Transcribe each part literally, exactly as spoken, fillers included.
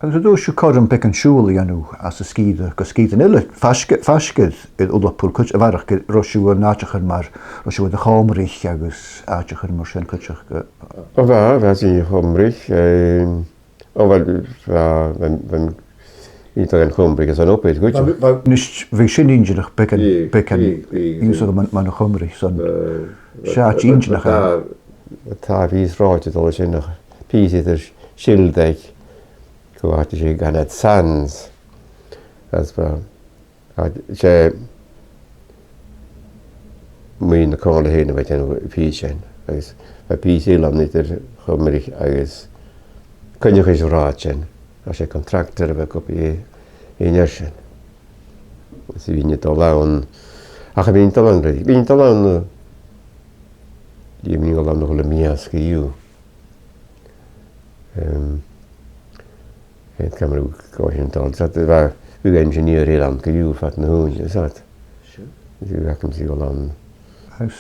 Agus an d' fhuair sibh cothrom beagan siubhail a dhèanamh às an sgìre, gu sgìrean eile, faisg, faisg air Ulapul, cuid a bharrachd, an robh sibh air àiteachan mar, an robh sibh air a' Chomraich agus àiteachan mar sin cuideachd? Ò, bha, bha sinn a' Chomraich, eh, ò, bha, bha, bha, bha, bha, bha, bha, Chomraich às an obair, cuideachd. Bha, bha, a-nis, bha sin inntinneach, beagan, bha, beagan, bha, bha, ionnsachadh mun, mun a' Chomraich, son, eh, 's e àite inntinneach, tha, tha, bha pìos reòthte a' dol an sin, ach pìos eadar Sildaig gu àite sin, Gannad Sands. Agus bha, a, 's e muinntir na Comhairle fhèin a bha a' dèanamh a' phìos sin, agus bha pìos eile ann eadar Chomraich agus Coinneachais an rathad sin, ach 's e contractor a bha ag obair air, air an fhear sin. Is bhithinn a' dol ann, ach bhithinn a' dol ann, bhithinn a' dol ann, eh, bhithinn a' dol ann a h-uile mìos co-dhiù. Em, eh, ciamar a bha sin a' dol, 's e, bha, bha engineer eile ann co-dhiù fad na h-ùine, 's e. Sure. Bha agam-sa a dhol ann. Agus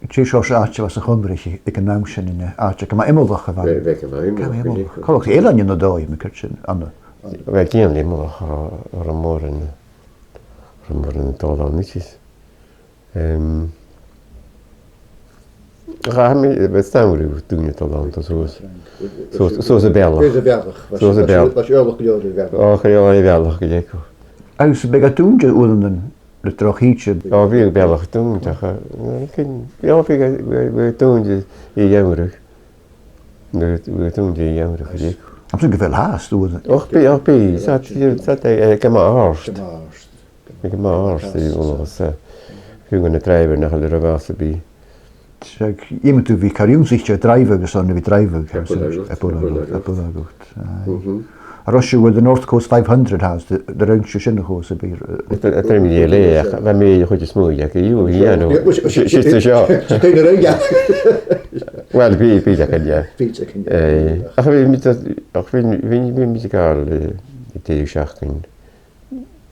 dè seòrsa àite a bha sa Chomraich aig an àm sin, an e àite gu math iomallach a bha? Bha, bha gu math iomallach, gu math iomallach. Gu math iomallach. Coltach eile ann an dòigh, ma chuireas sinn ann. Bha, ceann iomallach, ro, ro mòran, ro mòran a' dol ann, is. Em, cha, mi, bha, 's dòcha gu robh daoine a' dol annta suas, suas, suas a' bhealach. Suas a' bhealach. Suas a' bhealach. Bha sibh eòlach gu leòr air a' bhealach. Ò, cha robh, air a' bhealach gu leòr. Agus am biodh e dùinte uaireannan le droch-shìde? Ò, bhiodh a' bhealach dùinte, ach, eh, chan, ò, bhiodh e, bhiodh, bhiodh e dùinte ri gheamhradh. Bhiodh, bhiodh e dùinte ri gheamhradh, bhiodh. Agus gu bheil fhathast uaireannan? Och, bidh, och, bidh, 's e, 's e, eh, gu math àrd. Gu math àrd. Gu math àrd, aidh, uill, 's e. Fiù 's na dràibhean nach eil ro mhath sam bith. Seadh, dh'fheumadh tu bhith car ionnsaichte a' dràibheadh agus ann a bhith dràibheadh, a' buntainn, a' buntainn, a' buntainn, aye. Mhm. An robh sibh air the North Coast five hundred, tha, 's do, do rinn sibh sin a-chaoidh sam bith? Tha, tha, tha mi a' leughadh, bha mi a' chuid as motha aige, you, you know. Siud, siud, siud, seo. Well, bidh, bidh againn, yeah. Bidh againn, yeah. Eh, ach bha mi, ach bha mi, bha mi, bha mi a' gabhail, eh, deireadh seachdain,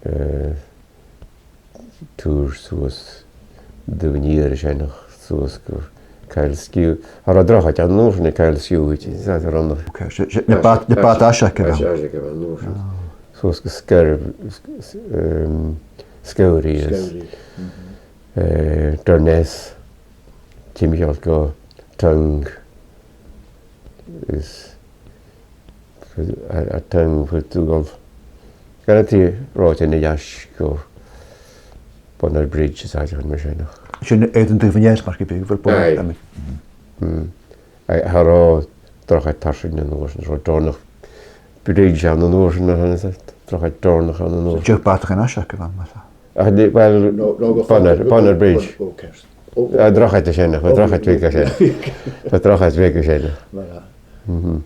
eh, tour suas Dùn Iar an sin, ach suas gu Caol Sgiù. Cha robh drochaid ann an uair sin aig Caol Sgiù, 's e, 's e, 's e, na bàt', na bàt'-aiseig a bh' ann. Aiseig a bh' ann an uair sin. Suas gu Sgair-, s-, s-, ehm, Sgaurí is, eh, Durness, timcheall gu Tongue. Is a, a Tongue, fhuair tu a dhol gun an taobh reòthte an dèidh gu Bonar Bridge is àiteachan mar sin. Sin air an taobh an ear, mar gum biodh, bheil Bonar? Aye. Mm. Aye, cha robh drochaid tarsainn an uair sin, cha robh dornach bridge ann an uair sin, mar a chanadh iad, drochaid dornach ann an uair sin. Deagh bhàtaichean aiseig a bh' ann, mar a. Ach, well, Bonar, Bonar Bridge. Drochaid a sin, drochaid bheag a sin. Drochaid bheag a sin. Mar a. Mhm.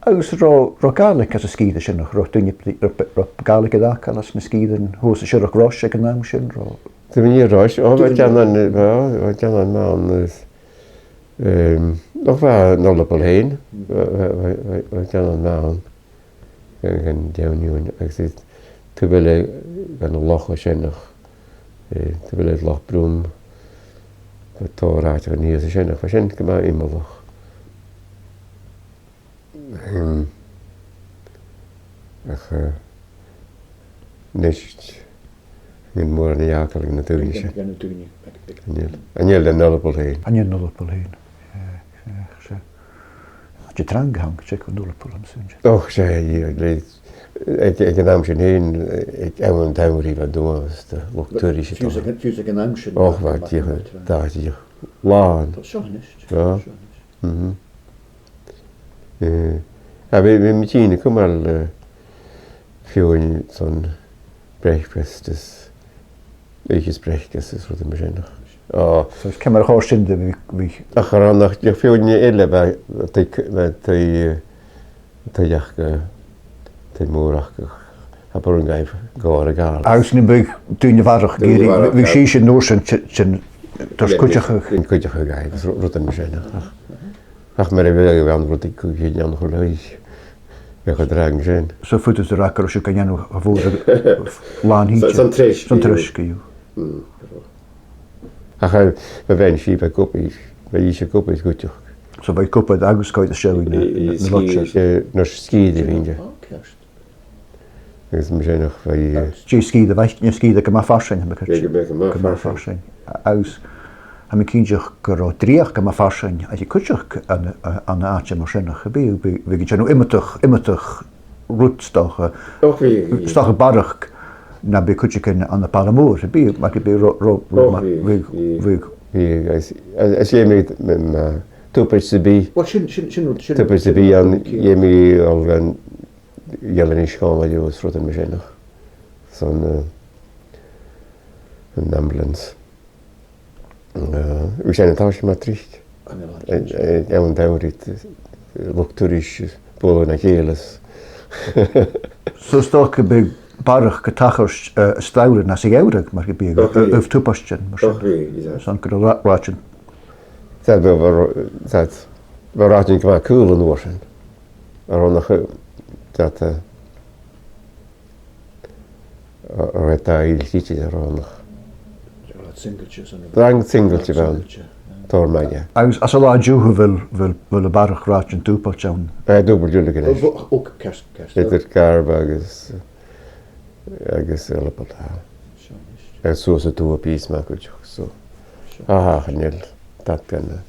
Agus robh, robh Gàidhlig anns an sgìre sin, robh daoine, robh, robh Gàidhlig air fhàgail anns na sgìrean shuas an Siorrachd Rois aig an àm sin, robh? Duine Rois, ò, bha, duine Rois. Bha, bha, bha, bha, ehm, ò, bha Nulabal fhèin, bha, bha, bha, bha, bha, gun, gun deamhan, agus is taobh eile dhen loch a sin, ach, eh, taobh eile Loch Brum, bha tòrr àiteachan shìos an sin, ach bha sin gu math iomallach. Ehm, ach, eh, a-nis, chan eil mòran a dh'fhàgail dha na daoine sin. Chan eil, chan eil an Nulabal fhèin. Chan eil an Nulabal fhèin. Eh, eh, 's e. Tha e trang a th' ann, tha e gu Nulabal an sin. Och, 's e, yeah, le, aig, aig an àm sin fhèin, aig àm an t-samhraidh bha e domh, 's do luchd-turais a' dol. Fiù 's aig, fiù 's aig an àm sin. Och, bha, bha, dìreach, bha, dìreach làn. Seo a-nis. Bha. Seo a-nis. Mhm. Eh, a bheil, bheil mi a' tighinn a chumail, eh, feadhainn son breakfast is, oidhche is breakfast is rudan mar sin. Ò. So, is ciamar a chòrd sin ribh, bhith? Ach, cha robh, nach, deagh, feadhainn eile, bha, taigh, bha, taigh, eh, taigh aca, taigh mòr aca, cha b' urrainn dhaibh gabhail a' ghàl. Agus nam biodh daoine a bharrachd ag iarraidh, bhiodh sibhse an uair sin, sin, sin, toirt cuideachadh. Cuideachadh dhaibh, agus ru-, rudan mar sin, ach, ach mura biodh, bhiodh rudan gu cinnteach a' dol a-staigh. Bhiodh e trang sin. So, faodaidh tu ràdh gun robh sibh ga dhèanamh a' bhùrn làn-thìde. Son treis. Son treis, gu. Mm. Ach, eh, bha a' bhean-sibh ag obair, bha i ag obair cuideachd. So bha i ag obair agus coimhead air seo na, na, na loidse. Eh, nar sgìre a bhithinn-sa. Ò, ceart. Agus mar sin, ach bha i, eh, Dè sgìre a bh' aig, an sgìre gu math farsaing, tha mi cinnteach. Bha i gu math farsaing. Agus tha mi cinnteach gun robh dreuchd gu math farsaing aig cuideachd ann, ann an àite mar sin, ach bha, bha, bha iad a' dèanamh iomadach, iomadach rud 's dòcha, Och, bha, bha. 'S dòcha barrachd na bha cuideigin ann am Baile Mòr, bha, mar gum biodh ro, ro, ro, Och, mar, bha, bha, bha. Bha, agus, agus, agus dh'fheumadh mi, mi, mi, tubaist sam bith. Well, sin, sin, sin rud, sin rud, Tubaist sam bith ann, sin rud, dh'fheumadh mi a dhol gun Eilean Sgitheanach agus rudan mar sin, ach. Son, eh, an ambulance. Eh, bha sin an toiseach mar tric. An ambulance. Eh, eh, ann an Dòmhnall Ruadh, eh, luchd-turais, bualadh na chèile is. So 's dòcha gum biodh barrachd a' tachairt, eh, a Shlabhraidh anns a' gheamhradh, mar gum biodh, Och, bha. Eh, eh, tubaistean, mar sin. Och, bha, bha. Son gun robh ra-, rathaidean. Tha, bha, bha, tha, bha rathaidean gu math caol an uair sin. An robh nach, tha, tha, a, a rathad a dh'fheumadh iad a ràdh nach. Rathad singilte, sin e. Rathad singilte, bha. Singilte, yeah. Tòrr math, yeah. Agus anns an latha an-diugh, a bheil, a bheil, a bheil barrachd rathaidean dùbailte ann? Eh, dùbailte uile gu leis. Ò, ò, ceart, ceart. Eadar Garbh agus, agus Ealablach. Seo a-nis. Eh, suas an tuath pìos math cuideachd, so. Seo. Aha, chan eil dad gun, eh,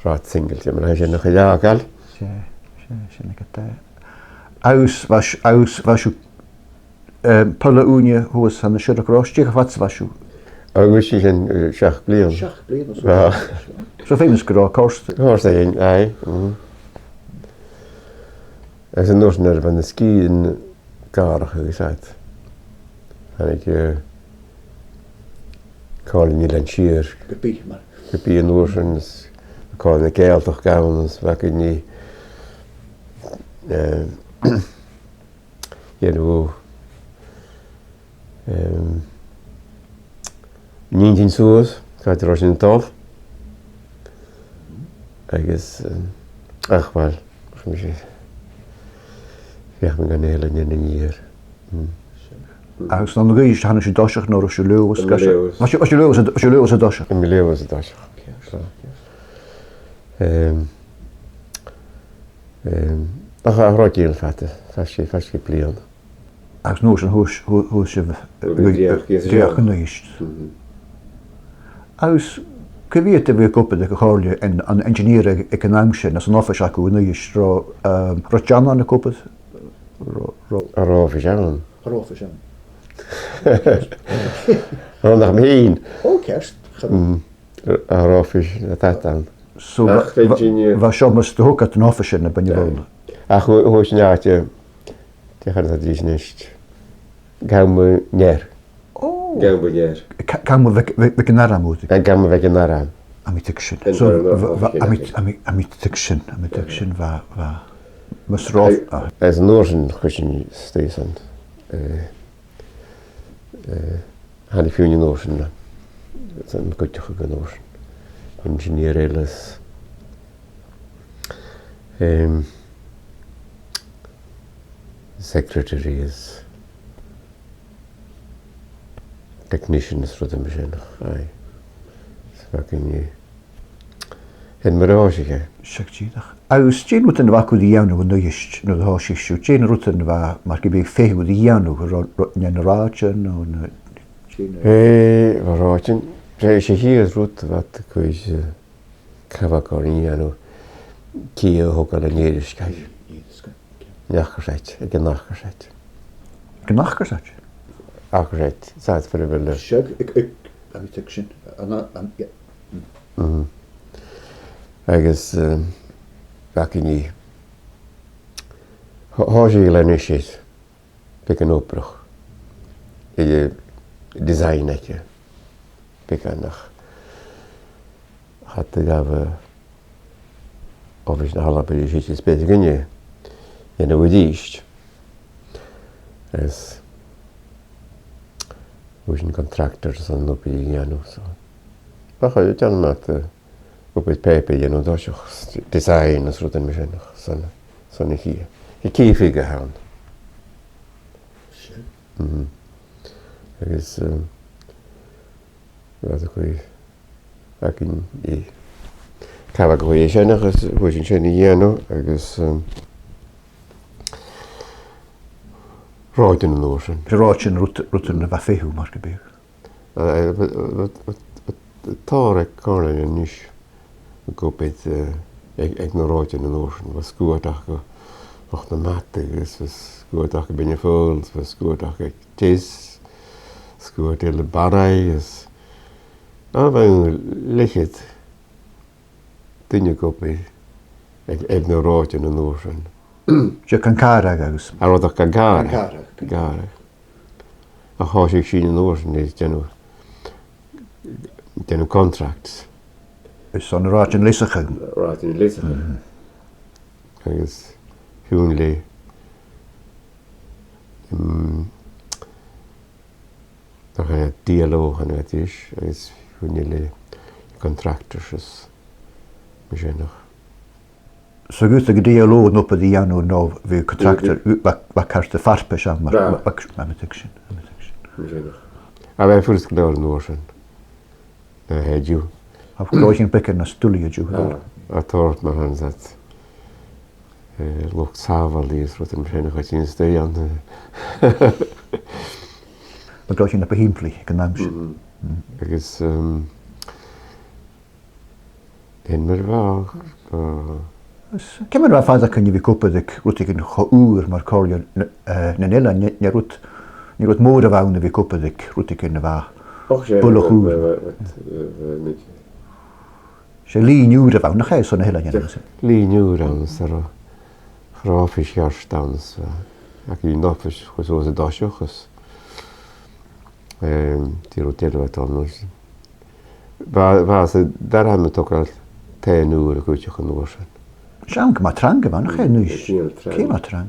rathad singilte, mar a tha sin a' cur leathadh. 'S e, 's e, sin agad e. Agus bha s-, agus bha sibh, eh, poile ùine shuas ann an Siorrachd Rois, dè cho fada 's a bha sibh? Agus sin, eh, seachd bliadhna. Seachd bliadhna, so. Ah. So feumaidh gun robh cùrsa. Cùrsa fhèin, aye. Mm. Agus an uair sin nuair a bha na sgìrean gàrach agus iad. Thàinig, eh, Comhairle an Eilein Siar. Gu bith, mar. Gu bith an uair sin, is Comhairle na Gàidhealtachd ann, is bha againn ri, eh, dhèanamh, ehm, an inntinn suas, càit an robh sinn a' dol. Agus, ehm, ach, uill, mar sin, feuch mi gun eilean an iar. Mm. Agus an uair sin, thàinig sibh an toiseach, no an robh sibh an-dràsta? An-dràsta. Bha sibh, bha sibh an-dràsta, bha sibh an-dràsta an toiseach? An-dràsta an toiseach. Ceart, so. Ceart. Ehm, Ehm, ach, ach rud eile fada, faisg air, faisg air bliadhna. Agus an uair sin, thòisich, thò-, thòisich sibh, eh, Bha mi gu, dreuchd, yes, dreuchd sure. A-nis. Mhm. Agus, cò mheud a bha ag obair aig a' chomhairle, an, an engineer aig, aig an àm sin, anns an oifis agaibh a-nis, robh, ehm, robh John ann ag obair? Robh, robh. An robh oifis ann? An robh oifis ann? An robh nach mi fhìn? Ò, ceart. Cha robh. Mm. An robh oifis na tata ann. So, bha, bha, bha seo mus do thog iad an oifis sin na b' fheàrr leotha. Ach thò-, thòisich sinn an àite, dè chanas iad ris a-nis? Gabha an Ear. Ò. Gabha an Ear. Ca-, Gabha Mhic, Mhic, Mhic an Arm, ò. Gabha Mhic an Arm. Tha mi a' tuigsinn. So, bha, bha, tha mi, tha mi, tha mi a' tuigsinn, tha mi a' tuigsinn, bha, bha. Mus robh, a-, a-, Is an uair sin, chuir sinn a-staigh san, eh, Eh, thàinig feadhainn an uair sin, eh, san cuideachadh an uair sin. Engineer eile is, ehm, secretary is technician is rudan mar sin, aye. Is bha againn Sin mar a thòisich e. Seadh, dìreach. Agus dè na rudan a bh' agaibh ri dhèanamh a-nis, nuair a thòisich sibh, dè na rudan a bha, mar gum biodh, feum air a dhèanamh, ro-, ro-, na, na rathaidean, no na, dè na Eh, bha rathaidean, eh, 's e a' chiad rud a bha iad a' cur, eh, cabhag oirnn a dhèanamh, cia a thogail an èirisgeigh. Èirisgeigh, ok. An acairseit, aig an acairseit. Aig an acairseit? Acairseit, 's e, 's e far a bheil e. Seadh, aig, aig, tha mi a' tuigsinn, an, an, yeah. Mhm. Agus, eh, bha againn, thò-, thòisich e le mise, beagan obrach. Aig, eh, design aige. Beagan ach. Cha do ghabh, eh, Oifis na h-Alba ris, is b' fheudar dhuinne a dhèanamh a-rithist. Is bha sinn contractors an obair a dhèanamh, so. Bha chaidh a' dèanamh mar, eh, obair pàipeir a dhèanamh an toiseach, s-, design is rudan mar sin, ach san, san a' chiad, a' chiad fhigear a th' ann. Sin. Mhm. Agus, eh, bha iad a' cur againn e, cabhag a chur air sin agus chuir sinn sin a dhèanamh agus, um, Rathaidean an uair sin. Rathaidean, rud, rudan a bha fiù 's mar gum biodh. Eh, eh, eh, eh, eh, tòrr aig comhairlean a-nis ag obair, eh, aig, aig na rathaidean an uair sin. Bha sguir aca gu Loch nam Madadh, agus bha sguir aca gu Beinn na Faoghla, bha sguir aca gu Tis, sguir eile gu Barraigh, agus a bha leth-cheud duine ag obair aig, aig na rathaidean an uair sin. Dè, Clann Càrthaigh agus... An robh iad aig Clann Càrthaigh? Clann Càrthaigh. Clann Càrthaigh. Ach thòisich sinn an uair sin a' dèanamh, dèanamh contracts. Is ann an rathaidean leasachaidh. Rathaidean leasachaidh. Mhm. Agus chùm le, mm, Tha, eh, D L O, chanadh iad ris, agus chùm iad le contractors is mar sin. So, gus an robh D L O an obair a dhèanamh no bha contractor, bha, bha cairt farpais ann, mar, bha, bha, bha, bha mi a' tuigsinn, bha mi a' tuigsinn. Mar sin. A bha e furasta gu leòr an uair sin. Na tha e an-diugh. Tha e beagan nas duilghe an-diugh. Ah. A tha tòrr mar a chanadh iad. Eh, luchd-sàbhalaidh is rudan mar sin a chuireadh iad a-staigh ann. Bha daoine na bu shìmplidh aig an àm sin. Mhm. Mm. Agus, ehm, sin mar a bha, eh, Is, ciamar a bha fad' againn a bhith ag obair aig rudeigin cho ùr mar Comhairle na, eh, nan Eilean, an e, an e rud, an e rud mòr a bh' ann a bhith ag obair aig rudeigin a bha buileach ùr? Och, 's e, bha, bha, bha, bha, bha, bha, 'S e linn ùr a bh' ann, nach e, son na h-Eileanan, is e? Linn ùr ann, is cha robh, cha robh oifis cheart ann, is, eh, ach an oifis, chuir suas an toiseach, is, ehm, dìreach deireadh a' toiseach. Bha, bha sinn dà ràmh a' togail taighean ùra cuideachd an uair sin. 'S ann gu math trang a bh' ann, nach e, a-nis? Cianail trang. Cianail trang.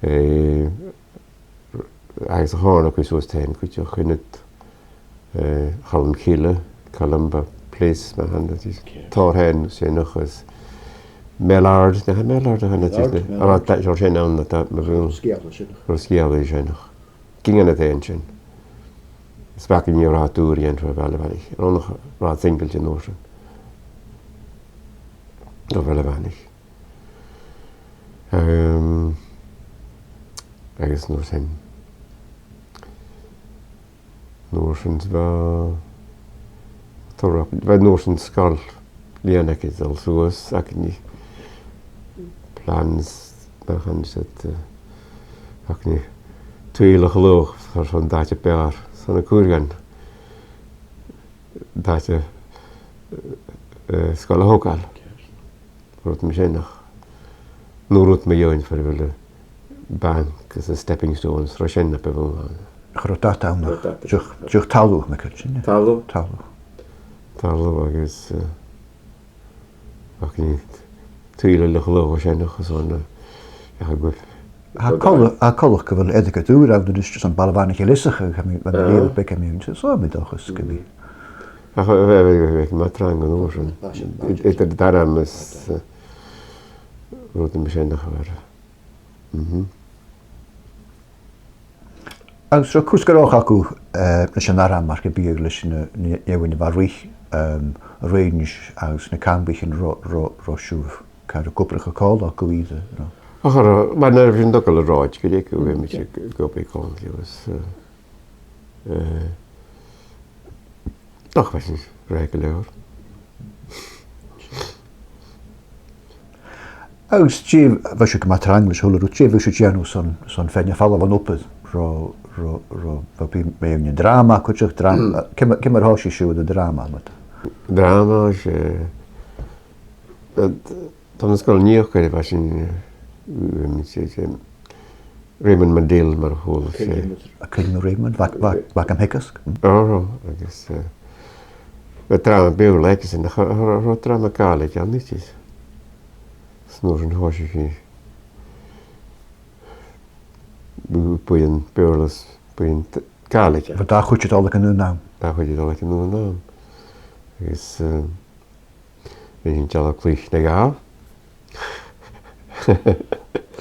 Eh, agus a' chòmhradh a' cur suas taighean cuideachd, Cionad, eh, Cholm Cille, Columba Place, mar a chanadh iad, Tòrr Thaighean, sin a-nis, Mellard, nach e Mellard a chanadh iad, Mellard, Mellard. An robh taigh, seòrsa sin ann, a tha, mar a bha. Sgeul sin. Ro sgeul sin. Gin de na taighean sin. Is bha againn ri rathad ùr a dhèanamh tro Bhaile a' Mhanaich. An robh rathad singilte an uair sin? Tro Bhaile a' Mhanaich. Ehm, agus an uair sin, an uair sin bha, tòrr, bha an uair sin sgoil lìonmhor aig a' dol suas, againn plans, mar a chanadh iad, eh, againn tuilleadh a chladhach airson dath-beòir, son a' chùrsa, dath, eh, sgoil a thogail. Rud mar sin, ach no rud mu dheidhinn far a bheil am banc is na stepping stones, ro sin na bu mhotha. Cha robh dad ann. Cha robh dad. Dìreach, dìreach talamh, ma-thà, sin e? Talamh. Talamh. Talamh agus, eh, ach nì tuilleadh a chladhach sin, ach is ann, eh, ach a' gabh- Tha coltas, tha coltas gu bheil airgead ùr ann a-nis airson Baile a' Mhanaich a leasachadh, tha mi, bha mi a' leughadh beagan mu dheidhinn sin, so tha mi an dòchas gum bi. Ach, eh, bha, bha, bha, bha e math trang an uair sin. Bha sin, bha sin. Eadar, eadar dàrna is, eh, rud mar sin a chur. Mhm. Agus an robh cus gu leòr agaibh, eh, leis an arm mar gum biodh leis na, na, na daoine a bha ruith, ehm, a' range agus na campuchan ro, ro, ro sibh, car a' cuideachadh còmhla agaibh, you know? Ach, cha robh, mar a bha sin a' dol gu leòr, gu dè, gu bheil mi gu, gu bheil còmhla, agus, eh, eh, Ach bha sin rèidh gu leòr. Agus dè, bha sibh gu math trang leis a h-uile rud, dè bha sibh a' dèanamh son, son faighinn air falbh bhon obair, ro, ro, ro, bha, bha mi an dràma cuideachd, dràma, ciamar, ciamar a thòisich sibh air an dràma, ma-thà? Dràma, 's e, eh, Tha na sgoilearan a' faicinn, eh, eh, eh, Raymond Mandel mar a chuala sibh. A' cuimhneamh air Raymond, bha, bha, bha e gam theagasg. Ò, ro, agus, eh, bha dràma Beurla aigesan, ach cha, cha, cha robh dràma Gàidhlig ann idir. 'S an uair sin thòisich i bu-, buidheann Beurla 's buidheann t-, Gàidhlig. Bha dà chuid a' dol aig an aon àm. Dà chuid a' dol aig an aon àm. Agus, eh, Bha sinn a' dol a chluich na dhà.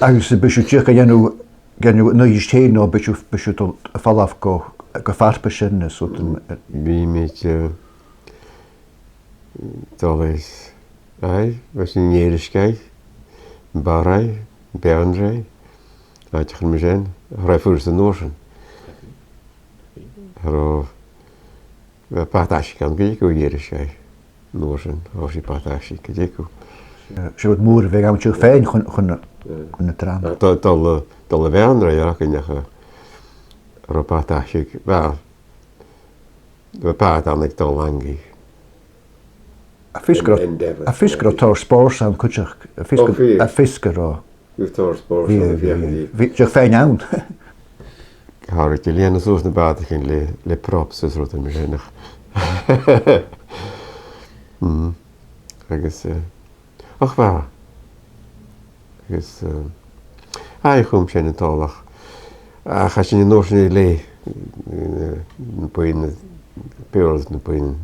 Agus am biodh sibh dìreach a' dèanamh, dèanamh an oidhche fhèin, no am biodh sibh, am biodh sibh a' dol a' falbh gu, gu farpaisean is rud, eh? Bha mi, eh, dol is, aye, bha sinn an Èirisgeigh, am Barraigh, am Beannraigh, àiteachan mar sin. Cha robh furasta an uair sin. Cha robh, bha bàta-aiseig ann gu dearbh, a dh'iarraidh sibh. An uair sin, thòisich bàta-aiseig gu dearbh. Eh, 's e rud mòr a bh' ann an seo fhèin chun, chun, chun na dràma. Dol, dol, dol a bhith ann, rud a bh' againn ach, eh, cha robh bàta-aiseig, bha, bha bàta ann aig Dòmhnall Angaidh. Am feasgar, am feasgar tòrr spòrs ann cuideachd, am feasgar, am feasgar. Bha tòrr spòrs ann, bha, bha, bha, bha sibh fhèin ann. Cha robh iad a' lìonadh suas na bàtaichean le, le props is rudan mar sin, ach. Mm. Agus, eh, ach bha. Agus, eh, aidh, chùm sinn an t-Sabhal. Ach chaidh sinn an uair sin a leth, eh, na buidhnean, beul na buidhnean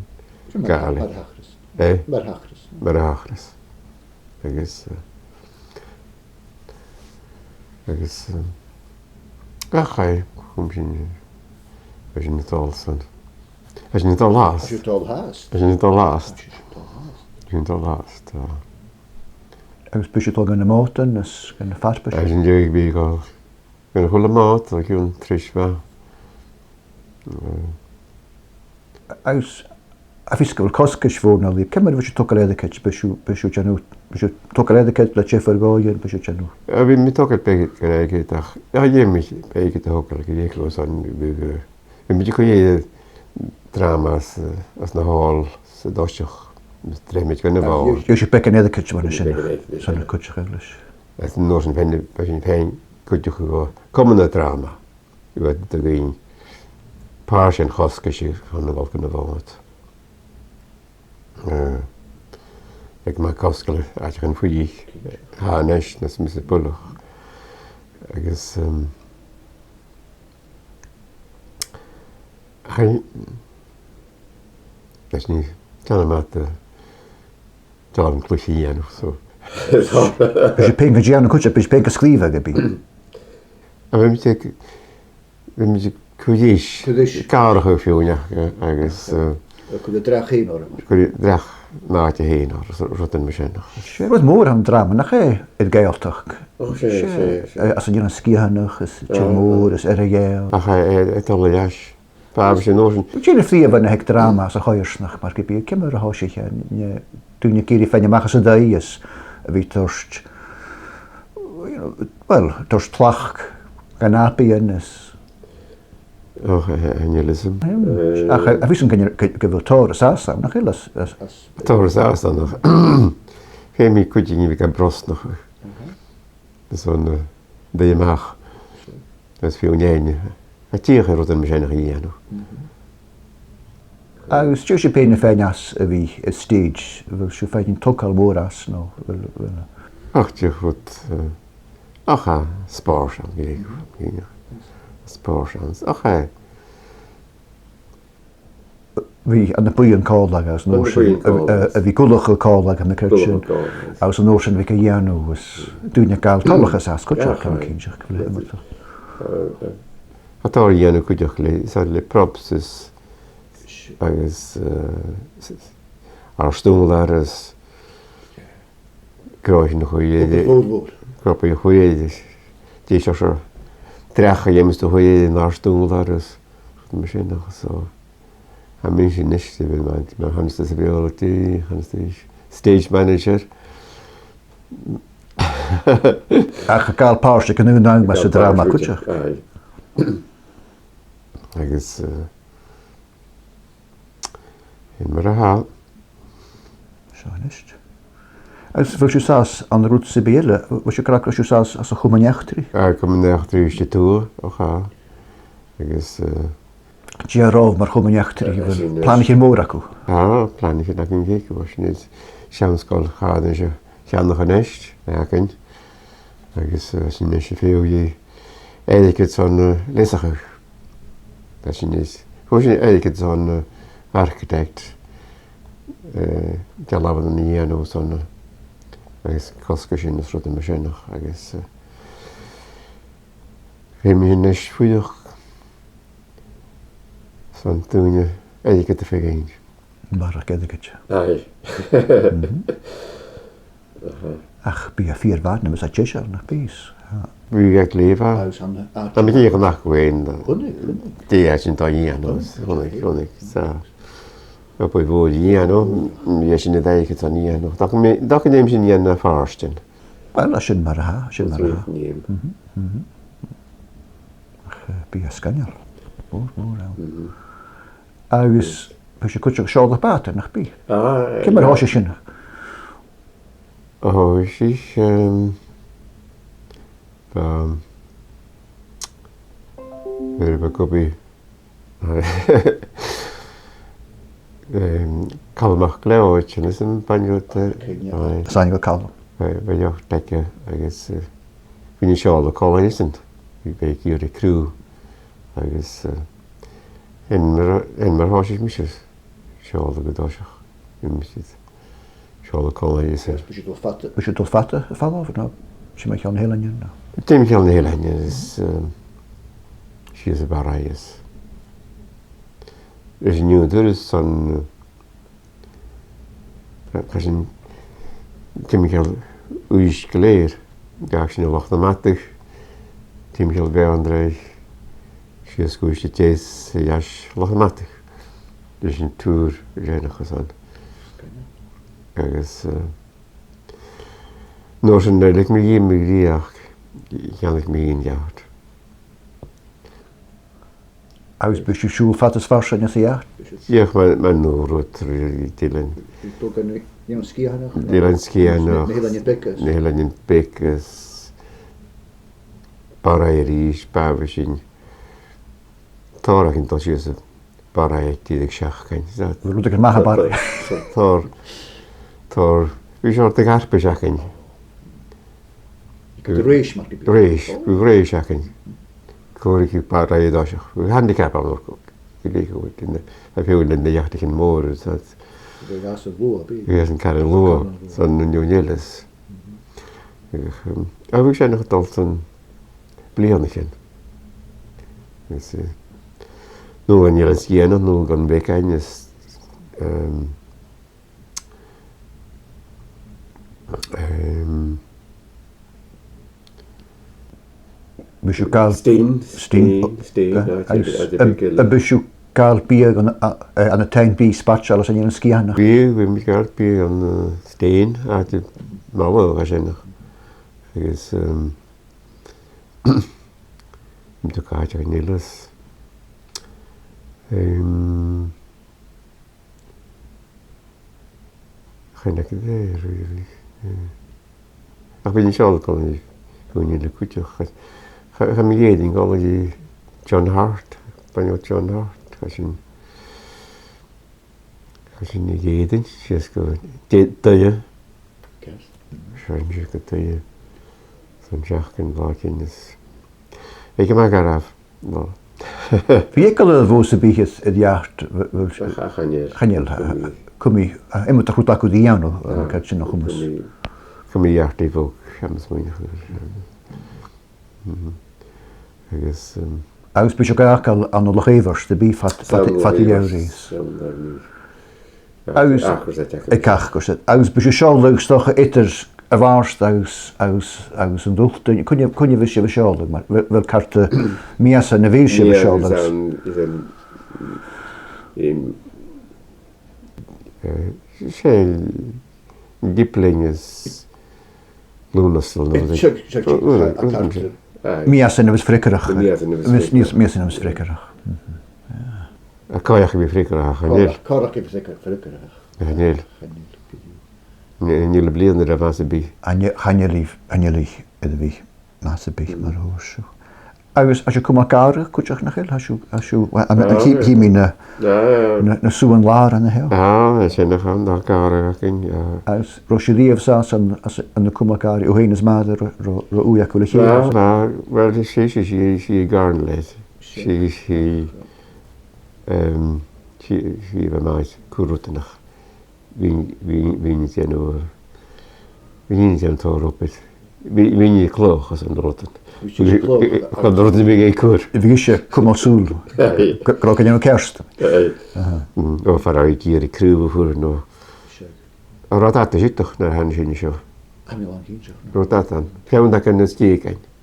Gàidhlig. Mar a thachras. Eh? Mar a thachras. Mar a thachras. Agus, eh, agus, eh, ach aidh, chùm sinn, eh, bha sinn a' dol san. Bha sinn a' dol fhathast. Bha sinn a' dol fhathast. Bha sinn a' dol fhathast. Bha sinn a' dol fhathast, ah. Agus bha sibh a' dol gu na mòdan is gu na farpaisean? Bha sinn dìreach a' dol gu na h-uile mòd, a chionn tric, bha. Eh. Agus, am feasgar, a bheil cosgais mhòr no lìb, ciamar a bhios sibh a' togail airgead, bhios sibh, bhios sibh a' dèanamh, bhios sibh a' togail airgead le diofar dhòighean, bhios sibh a' dèanamh? Eh, bha mi a' togail beagan airgid, ach, eh, dh'fheumadh mi airgead a thogail, gu dearbh, airson, bha, bha, bha mi a' cur, eh, dràma às, eh, às na h-òl, san toiseach, 's dh'fheumadh mi gun a' bhàrr. Gheibh sibh beagan airgid mar sin, son a' chuideachadh leis. Agus an uair sin fhèin, bha sinn fhèin a' cuideachadh Comann na Dràma. Bha iad a' toirt dhuinn pàirt den chosgais chun a' bhàrr, chun a' bhàrr. Eh, aig Mac Cosgail, àite chan fhaigh, tha a-nis, nas mise buileach. Agus, ehm, chaidh, leis nì, chan eil mi a' dol an cluich a dhèanamh, so. Bha sibh pèin ga dhèanamh cuideachd, bha sibh pèin ga sgrìobhadh ge bith? A bheil mi a', bheil mi a' cur ris. Cur ris. Gàrradh a' fhuinn, eh, agus, eh, cur an dreach fhèin orra. Cur an dreach an àite fhèin orra, so, rudan mar sin. 'S e rud mòr a th' ann an dràma, nach e, air Gàidhealtachd? O, 's e, 's e, 's e. Eh, às a' Ghàidhealtachd, is Tìr Mòr, is Earra-Ghàidheal. Ach, eh, eh, a' dol air ais. Bha, bha sin an uair sin. Dè na prìomh bhuidhnean a th' aig dràma sa choimhearsnachd, mar gum biodh, ciamar a thòisich e, an e, daoine ag iarraidh faighinn a-mach às an taigh is a bhith a' toirt, you know, well, a' toirt tlachd dha nàbaidhean is. Och, eh, eh, chan eil fhios agam. Ach, eh, a bheil fhios agad gu, gu, gu bheil tòrr is às ann, nach eil, is, is. Tòrr is às ann, ach feumaidh cuideigin a bhith ga brosnachadh. Mhm. Is ann, eh, a' dol a-mach. Is fiù 's an fheadhainn a' tighinn a' rudan mar sin a dhèanamh. Mhm. Agus dè sibh fhèin a' faighinn às a bhith air stage, a bheil sibh a' faighinn togail mòr às, no a bheil, a bheil? Ach, dè rud, eh, ach, eh, spòrs ann, gu dearbh, spòrs ann. Ach, eh, bhith ann am buidheann còmhla agus an uair sin, a, a, a bhith ag ullachadh còmhla, tha mi a' creidsinn, agus an uair sin bhith ga dhèanamh is daoine a' gabhail toileachas às cuideachd, tha mi cinnteach gu bheil. Tha tòrr a dhèanamh cuideachd le, 's e le props is, agus, eh, s-, s-, àrd-ùrlar is, Cruithean a' chuid. Cruithean a' chuid. Dè seòrsa dreach a dh'fheumas tu a chur air an àrd-ùrlar is mar sin, ach so. Tha mi a-nis, a bheil mi, mar a chanas tu sa bheulaibh, chanas tu stage manager. Ach a' gabhail pàirt aig an aon àm sa dràma cuideachd. Aye. Agus, eh, Sin mar a tha. Seo a-nis. Agus a bheil sibh sàs ann an rud sam bith eile, a bheil sibh ag ràdh gu bheil sibh sàs anns a' Chomann Eachdraidh? Aye, Comann Eachdraidh Uibhist a Tuath, ach, eh. Dè a ràdh mar Chomann Eachdraidh, a bheil planaichean mòra agaibh? Tha, planaichean againn, gu bheil sinn air seann sgoil chànain a cheannach a-nis, a th' againn. Agus, eh, sin a-nis a' feitheamh airgead son, eh, leasachadh. Tha sin a-nis. Fhuair sinn airgead son, eh, architect, eh, dealbhan a dhèanamh son, eh, agus cosgaisean is rudan mar sin, agus, eh, feumaidh mi a-nis fuireach son daoine airgead a thoirt dhuinn. Barrachd airgid. Aye. Mhm. Aha. Ach bidh e fìor mhath nam biodh sibh deiseil, nach bi? Bha e glè mhath. Agus an, a, Tha mi dìreach nach bhfuin. Chunnaic, chunnaic. Dè tha sin a' dèanamh? Chunnaic, chunnaic, chunnaic. Sa, bha e mòr a dhèanamh, no, bha sin a' dèanamh, no. Dòcha mi, dòcha nì mi sin a dhèanamh na phàistean. Uill, sin mar a tha, sin mar a tha. Nì. Mhm, mhm. Ach, eh, bidh e sgoinneil. Mòr, mòr ann. Mhm. Agus bha sibh a' cuideachadh seòladh bàta, nach bi? Ah, Ciamar a thòisich sin? Thòisich, ehm, bha, bha, bha còmhnaidh, ehm, Calum MacLeòid, sin as an Bhainne Ruaidh, eh, Cinn, yeah. Aye. Is aithne dhomh Calum. Bha, bha deoch aige agus, eh, bha e a' seòladh còmhla rinn-san. Bha e ag iarraidh criutha agus, eh, sin mar, sin mar a thòisich mise. Seòladh gu toiseach. Bha mise a' seòladh còmhla rinn-san. Bha sibh a' dol fada, bha sibh a' dol fada a' falbh, no? Sibh mu cheann na h-eilein, no? Timcheall na h-eilein is, eh, sìos a Bharraigh is. Is an aon turas san, eh, chaidh sinn timcheall Uibhist gu lèir, dh'fhàg sinn an Loch nam Madadh, timcheall Beinn Bhreathnaich, sìos gu Uibhist a Deas, a dh'ionnsaigh Loch nam Madadh. Leis an tour a dhèanamh airson. Agus, eh, an uair sin, nuair a leig mi dhìom mo dhreuchd, cheannaich mi an yacht. Agus bha sibh a' siubhal fad is farsaing anns a' yacht? Dh'fheuch mi, mi an-uiridh, really, Dylan. Bha sibh a' dol gu na h-Eileanan Sgitheanaich, no? Eileanan Sgitheanaich. Na h-Eileanan Beaga. Na h-Eileanan Beaga. Barraigh a-rithist, bha, bha sinn tòrr againn a' dol sìos a Barraigh dìreach seachdain, is that? Bha rudeigin math a' Barraigh. Tòrr, tòrh, bha sort of gharba seachdain. Gu rèis, mar gum biodh. Rèis, gu rèis seachdain. Còmhla ri Barraigh an toiseach. Bha handicap ann, gu, gu, gu, gu, gu, a bheil na, a bheil na yachtaichean mòra, is that? Bha e às an luath, bha. Bha e às an caran luath, caran luath. San an Dùn Eilean. Mhm. Ach, um, a bha sinn a' dol san bliadhna sin. Is, eh, no an Eilean Sgitheanach, no gun bheagan is, ehm, ehm, Bha sibh a' gabhail Stein, Stein, Stein, Stein, eh, no, agus, agus a, a bha sibh a' gabhail biadh ann, a, eh, ann an taigh-bìdh spaideil anns an Eilean Sgitheanach? Biadh, bha mi a' gabhail biadh ann an, eh, Stein, àite math a bha sin. Agus, ehm, Bha mi a' dol gu àiteachan eile is, ehm, chan eil cuimhne agam, really. Eh, ach bha mi a' seòladh còmhla ri daoine eile cuideachd. Cha, cha, chaidh mi a dh'Èirinn còmhla ri John Hart, Bainne Ruaidh John Hart, chaidh sinn Chaidh sinn a dh'Èirinn, sìos gu Dè-, Duibhne. Ceart. Seo sinn sìos gu Duibhne. San t-seachdain, latha eile is. Bha e gu math garbh, no. Bha eagal air bhus a bhith air, air yacht, bh-, bh-, Ach, ach chan eil. Chan eil, a, a, Cumaidh. Cumaidh, a, iomadach rud aca ri dhèanamh, a, Ah, ged sin a chumas. Cumaidh, cumaidh yacht a' bhog, tha mi a' smaoineachadh. Mhm. Agus, um, Agus bha sibh ga fhàgail ann an Loch Èibheart, am biodh, fad, fad, San fad a' Loch Èibheart, gheamhraidh. San Loch Èibheart. Agus Acras a' tighinn. Aig Acras. Agus bha sibh a' seòladh, 's dòcha, eadar a' Bhàrd agus, agus, agus an t-Sultain. Cuine, cuine a bha sibh a' seòladh, mar, bha, bha càirdeas mìosan a bha sibh a' seòladh. Mìosan, is an, um, eh, 's e Diblean is Lùnastal, no, Eh, sure, sure, sure, Lùnastal, a, a, Lùnastal. Aye. Mìosan a bhios freagarrach. Mìosan a bhios Mìos-, mìos-, freagarrach. Mìosan a bhios freagarrach. Mhm. Yeah. A, còrach a bhith freagarrach, chan eil. Còrach, còrach a bhith freagarrach. Chan eil. Chan eil. Nì, chan eil bliadhna air a bhith math sam bith. Chan eil, chan eil i, chan eil i air a bhith math sam bith, mar a thuirt sibh. Agus tha sibh a' cumail gàrradh cuideachd, nach eil? Tha sibh, tha sibh, a, a, a, Ah, chì, chì mi na, ah, na, na sùbhan-làir an seo. Ah, sin a th' ann, tha gàrradh againn, ah. Agus robh sibh a-riamh an sàs ann, anns, ann an cumail gàrradh, thu fhèin is m' athair, robh, robh, robh ùidh agaibh le chèile? Ah, ah, well, 's e, 's e, 's e, 's e Garnley. 'S e, 's e, ehm, 's e, 's e a bha math air cur rudanach. Bhithinn, bhithinn, bhithinn a' dèanamh, bhithinn a' dèanamh tòrr obair. Bhi-, bhithinn a' cladhach airson rudan. Bhithinn a' cladhach. Chun rudan a bhith ga cur. Bhiodh ise a' cumail sùil. Aye. Gu, gu robh e a' dèanamh ceart. Aye. Aha. Mm, o, far a bheil i ag iarraidh craobh a chur, no. Sure. An robh dad a' sireadh nuair a thàinig sinn an seo? Tha mi làn chinnteach, no. Robh dad ann. Ceann de na sgìrean.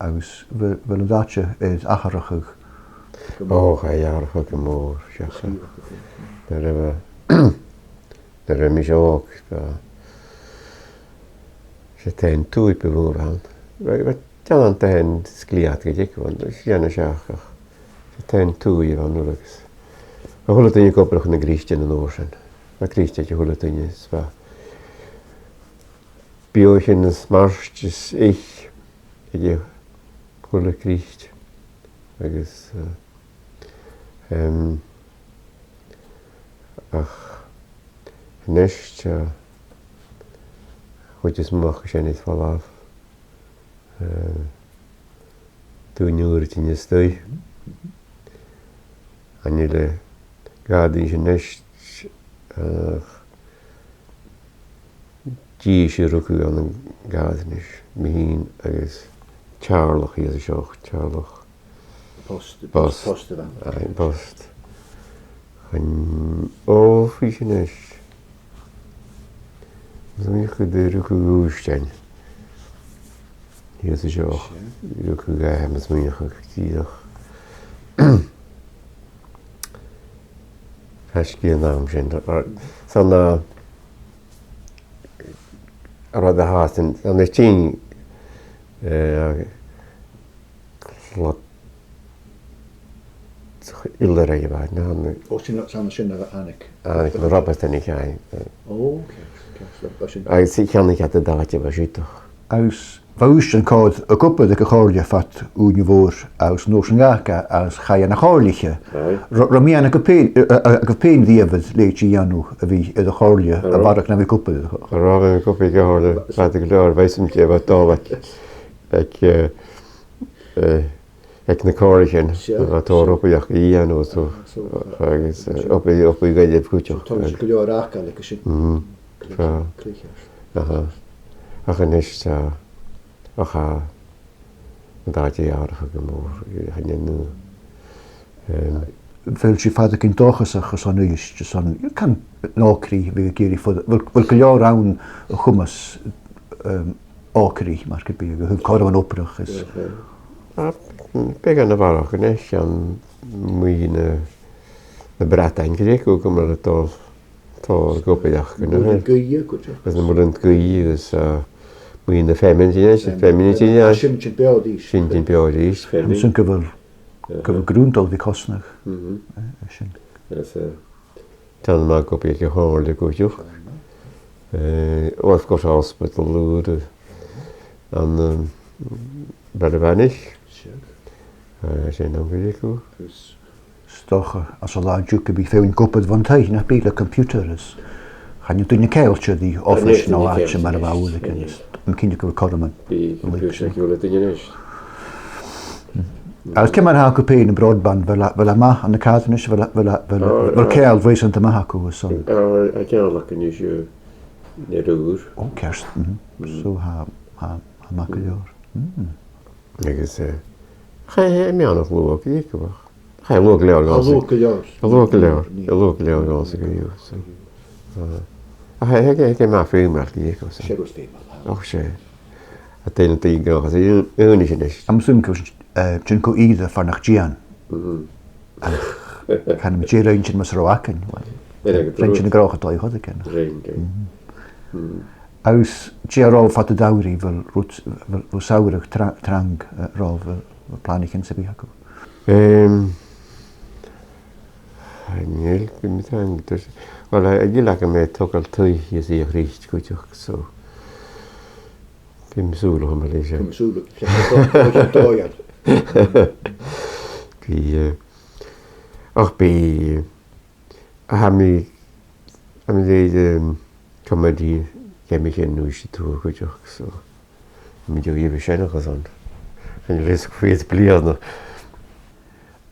agus bheil, bheil an t-àite air atharrachadh? Ò, chaidh atharrachadh gu mòr, seadh. Nuair a bha, nuair a bha mise òg, bha, 's e taigh-tughaidh bu mhotha a bh' ann. Bha, bha, dèanamh taigh-sgìre gu dearbh, 's e an seachd, ach 's e taigh-tughaidh a bh' ann uile agus bha a h-uile duine ag obrachadh na grìste an uair sin. Bha grìste aig a h-uile duine, is bha beathaichean is mairt is eich aig a h-uile grìst. Agus, eh, em, ach a-nis, eh, a' chuid as motha aca sin air falbh. Eh, daoine ùra a' tighinn a-staigh. Chan eil e gu dìcheallach a-nis, ach dithis a rugadh ann an Gàidheal a-nis, mi fhìn agus Teàrlach shìos an seo, Teàrlach. Post, Post. Post a bh' ann. Aye, Post. Chan, ò, bha sin a-nis. Smaoinich gun do rugadh Ùisdean shìos an seo. Seadh. Rugadh e, tha mi a' smaoineachadh, dìreach. Tha sgeul agam sin. Or, 's ann, eh, an rud a tha sin, 's ann a' tighinn, eh, clò-, illeadh a bha, no, no. Ò, sin, 's ann sin a thàinig. Thàinig na Robertsannaich, aye. Ò, ceart, ceart, sin. Agus 's e ceann a' cheathramh àite a bha siud. Agus bha Ùisdean còir ag obair aig a' chomhairle fad ùine mhòr agus an uair sin dh'fhàg e agus chaidh e na chomhairliche. Aye. Ro-, robh miann agaibh fhèin, eh, eh, agaibh fhèin riamh air leithid a dhèanamh a bhith air a' chomhairle a bharrachd na bhith ag obair air a' chomhairle? Robh mi ag obair aig a' chomhairle fad gu leòr, bha fhios agam dè bha dol aig, aig, eh, eh, aig na comhairlichean, seadh, bha tòrr obair aca a dhèanamh, so, so, agus, eh, obair, obair gu leòr cuideachd. So, tha gu leòr aca, like, sin. Mhm. Cluiche. Aha. Ach a-nis, eh, ach, eh, an t-àite atharrachadh gu mòr, eh, chan eil, eh, a bheil sibh fada gu dòchasach airson Uibhist, airson, can, an òigridh a bhith ag iarraidh fo-, a bheil, a bheil gu leòr ann a chumas, em, òigridh, mar gum biodh, a thaobh cothrom obrach is. Aha. Ah, beagan a bharrachd a-nis, a-muigh na, na Breatainn, gu dearbh, gu, gu math a tha dol. Tha, gu beathach, gu Muileann Gaoithe, gu dearbh. Agus na Muileann Gaoithe, agus, eh, muigh na feamainn, dìreach, feamainn, dìreach. Sin, sin beò a-rithist. Sin, sin beò a-rithist. Feamainn. Tha mi a' smaoineachadh gu bheil, gu bheil grunn dol a bhith cosnadh. Mhm. Eh, eh, sin. Agus, eh, tha mi a' smaoineachadh gu bheil e gu h-àraidh gu dearbh. Eh, well, of course, hospital ùr, eh, an, um, Beala Mhanaich. Sure. Eh, sin an gu dearbh. Agus 'S dòcha, anns an latha an-diugh, gum bi feadhainn ag obair bhon taigh, nach bi, le computer is chan eil duine ceangailte ri oifis no àite mar a bha uaireigin, is tha mi cinnteach gu bheil cothrom ann. Bidh computer aig a h-uile duine a-nis. Agus ciamar a tha agaibh fhèin am broadband, a bheil e, a bheil e math ann an Caithness, a bheil e, a bheil e, a bheil e, a bheil ceangal bhuaithe sònraichte math agaibh airson? Tha, tha ceangal againn an-diugh, eh, air ùr. Ò, ceart, mhm. So tha, tha, tha e math gu leòr. Mm. Agus, eh, chaidh e, meadhanach luath, gu dearbh. Chaidh e luath gu leòr, gu dearbh. Luath gu leòr. Luath gu leòr, luath gu leòr, gu dearbh, so. Eh, ach, eh, tha e, tha e math feumail, gu dearbh, so. 'S e rud feumail. Och, 's e. A' dèanamh dìreach, 's e, aon, aon a-nis. Am sùm cus, eh, sin co-dhiù far nach dèan. Mhm. Ach, chan eil mi dè rinn sin mus robh againn, uill. Rinn sin gu dearbh, a' dol a dh'obair againn. Rinn, rinn. Mhm. Mm. Agus dè ro fhada an t-samhraidh, a bheil rud, a bheil, a bheil samhradh tra-, trang, eh, ro, a bheil, a bheil planaichean sam bith agaibh? Ehm, chan eil, bidh mi trang, there's, uill, eh, chan eil agam ach togail taigh is a' chruit cuideachd, so. Bidh mi sùil a chumail leis sin. Bidh mi sùil, bidh mi sùil, bidh mi sùil. Bidh, eh, ach bidh, eh, tha mi, tha mi ag iarraidh, ehm, comedy, gheibh mi sin an uair sin cuideachd, so. Tha mi dìreach a' dèanamh sin airson. Chan eil fhios gu fìor bliadhna.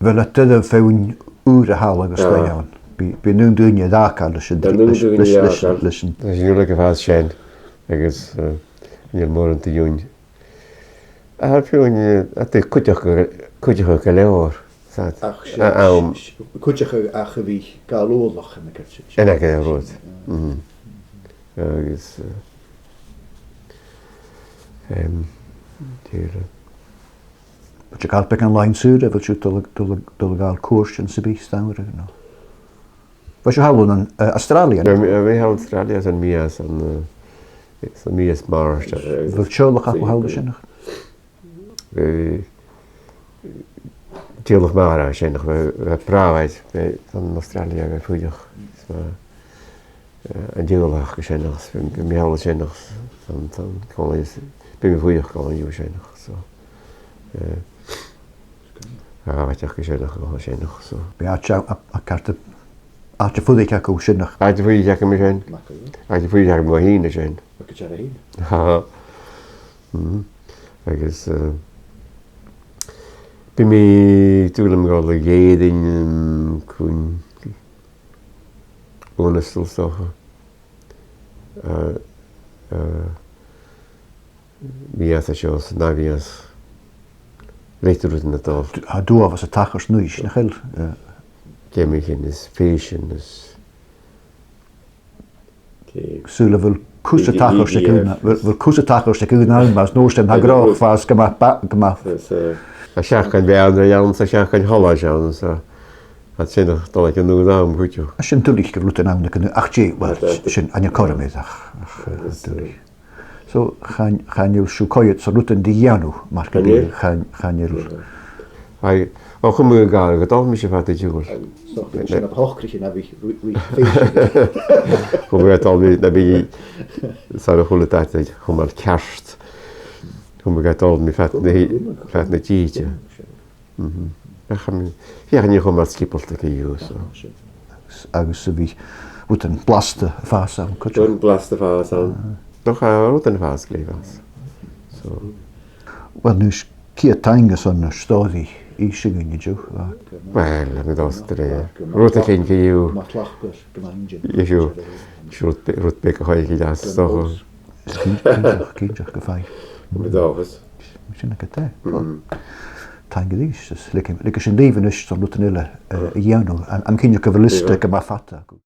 Uill, tha e doirbh feadhainn ùra a thogail agus a-staigh ann. Bidh, bidh an aon duine a' dèanamh leis an, leis, leis, leis an. Leis an uile gu fàs sin, agus, eh, chan eil mòran de dhaoine. A, feadhainn, eh, a tha cuideachd, cuideachd gu leòr, 's e. Ach, a, àm. Cuideachd ach a bhith gabhail uallach ann an cur sin. Ann an cur rud. Mhm. Agus, eh, em, dìreach. Bheil sibh a' gabhail beagan làithean-saora, a bheil sibh a' dol, dol, dol a ghabhail cùrsaichean sam bith san t-samhradh, no? Bha sibh thall ann an, eh, Australia, no? Bha mi, bha mi thall Australia san mìos, an, eh, san mìos Màrt. A bheil teaghlach agaibh thall an sin? Eh, teaghlach Màiri an sin, bha, bha bràthair, bha, ann an Australia, bha e fuireach. So, eh, an teaghlach aca sin, agus bha, bha mi thall an sin, agus an, an còmhla, bha mi fuireach còmhla riutha an sin, so, eh, a' bhàta aca sin, agus an sin, so. Bha àite a, a, a' cairt, àite fuirich agaibh an sin. Àite fuirich agam an sin. Àite fuirich agam fhìn an sin. Mac an teaghlaich fhèin. Ha. Mhm. Agus, eh, bha mi dùil agam a dhol a dh'Èirinn, em, còig bliadhna 's dòcha. Eh, eh, mìos an seo, 's an ath mhìos. Leithid de rudan a' dol. Tha uabhas a' tachairt a-nis, nach eil? Eh. Geamaichean is fèisean is Sùil a bheil cus a' tachairt aig aon, a bheil, a bheil cus a' tachairt aig aon àm, agus an uair sin tha gnothach a' fàs gu math ba-, gu math. Tha seachdain mheadhanach ann, tha seachdain sholais ann, so tha sin a' dol aig an aon àm cuideachd. Tha sin duilich gu bheil rudan ann aig an, ach dè, uill, sin, chan eil cùram air, ach, ach, eh, duilich. So, chan, chan eil sibh a' coimhead airson rudan ri dhèanamh, mar gum biodh, chan, chan eil. Aidh, o, chùm mi gu gàrradh, gu dol mise fad an t-siubhail. Sin na b' fhoclairean a bhith ri, ri fèisean. Chùm mi gu dol mi, na bi, 's ann a h-uile dad, chùm mi ceart. Chùm mi gu dol mi fad na, fad na tìde. Mhm. Ach, um, feuch an e cho math sgiobalta gu bhith, so. Agus, agus a bhith rudan blasta a' fàs ann, cuideachd. Rudan blasta a' fàs ann. Doch, eh, rudan a' fàs glè mhath. So. Uill, a-nis, ceud taing airson an stòiridh a dh'innse dhuinn an-diugh, a. Uill, tha mi an dòchas gu bheil rud a' cinn gu bhith. Mac Tlachdair, gu math inntinneach. Seo, seo rud be-, rud beag a choimhead gu deas, is dòcha. Cinnteach, cinnteach gu faic. Tha mi an dòchas. Sin agad e. Mm. Taing dhut, is leig, leig sinn leibh a-nis son rudan eile, eh, a dhèanamh. Tha, tha mi cinnteach gu bheil liosta gu math fada agaibh.